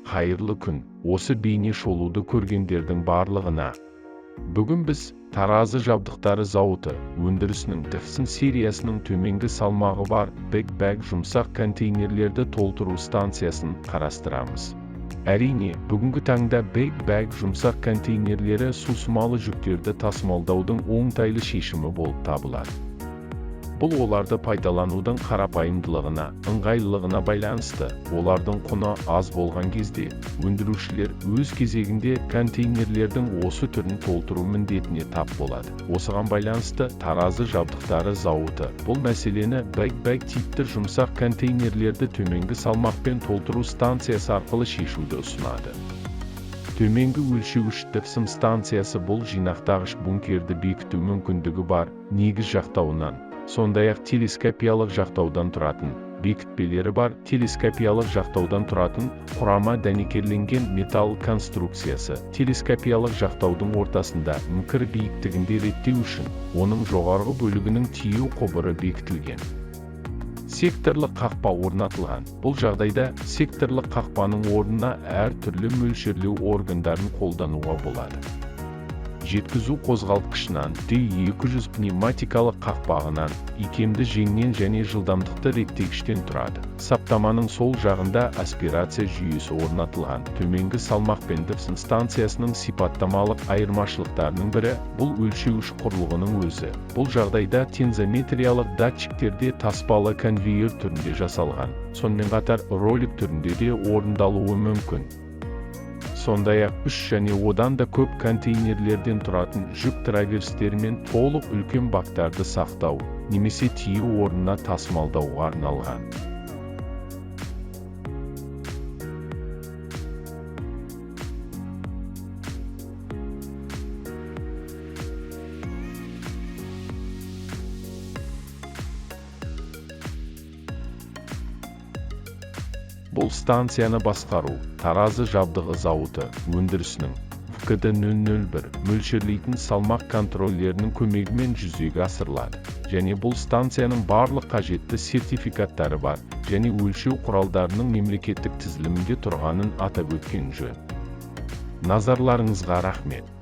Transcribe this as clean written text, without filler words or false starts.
Қайырлы күн осы бейне шолуды көргендердің барлығына. Бүгін біз таразы жабдықтары зауыты өндірісінің DFSN сериясының төменгі салмағы бар Big Bag жұмсақ контейнерлерді толтыру станциясын қарастырамыз. Әрине, бүгінгі таңда Big Bag жұмсақ контейнерлері сусымалы жүктерді тасымалдаудың оңтайлы шешімі болып табылады. Бұл оларды пайдаланудың қарапайымдылығына, ыңғайлылығына байланысты. Олардың құны аз болған кезде, өндірушілер өз кезегінде контейнерлердің осы түрін толтыру міндетіне тап болады. Осыған байланысты таразы жабдықтары зауыты бұл мәселені Big Bag типті жұмсақ контейнерлерді төменгі салмақпен толтыру станциясы арқылы шешуді ұсынады. Төменгі өлшеуіш DFSM станциясы бұл жинақтағыш бункерді бекіту мүмкіндігі бар негіз жақтауынан, сондай-ақ телескопиялық жақтаудан тұратын, бекітпелері бар телескопиялық жақтаудан тұратын құрама дәнекерленген металл конструкциясы. Телескопиялық жақтаудың ортасында мүкір биіктігінде реттеу үшін оның жоғарғы бөлігінің тиеу құбыры бекітілген. Секторлық қақпа орнатылған. Бұл жағдайда секторлық қақпаның орнына әр түрлі мөлшерлеу органдарын қолдануға болады. Жеткізу қозғалтқышынан, D200 пневматикалық қақпағынан, икемді жеңнен және жылдамдықты реттегіштен тұрады. Саптаманың сол жағында аспирация жүйесі орнатылған. Төменгі салмақпен DFSN станциясының сипаттамалық айырмашылықтарының бірі бұл өлшеуіш құрылғының өзі. Бұл жағдайда тензометриялық датчиктерде таспалы конвейер түрінде жасалған. Сонымен қатар ролик түрінде де орындалуы мүмкін. Сондай-ақ үш және одан да көп контейнерлерден тұратын жүк траверстерімен толық үлкен бактарды сақтау немесе тиеу орнына тасымалдауға арналған. Бұл станцияны басқару таразы жабдығы зауыты өндірісінің ВКД 001 мөлшерлейтін салмақ контроллерінің көмегімен жүзеге асырылады және бұл станцияның барлық қажетті сертификаттары бар және өлшеу құралдарының мемлекеттік тізілімінде тұрғанын атап өткен жөн. Назарларыңызға рахмет.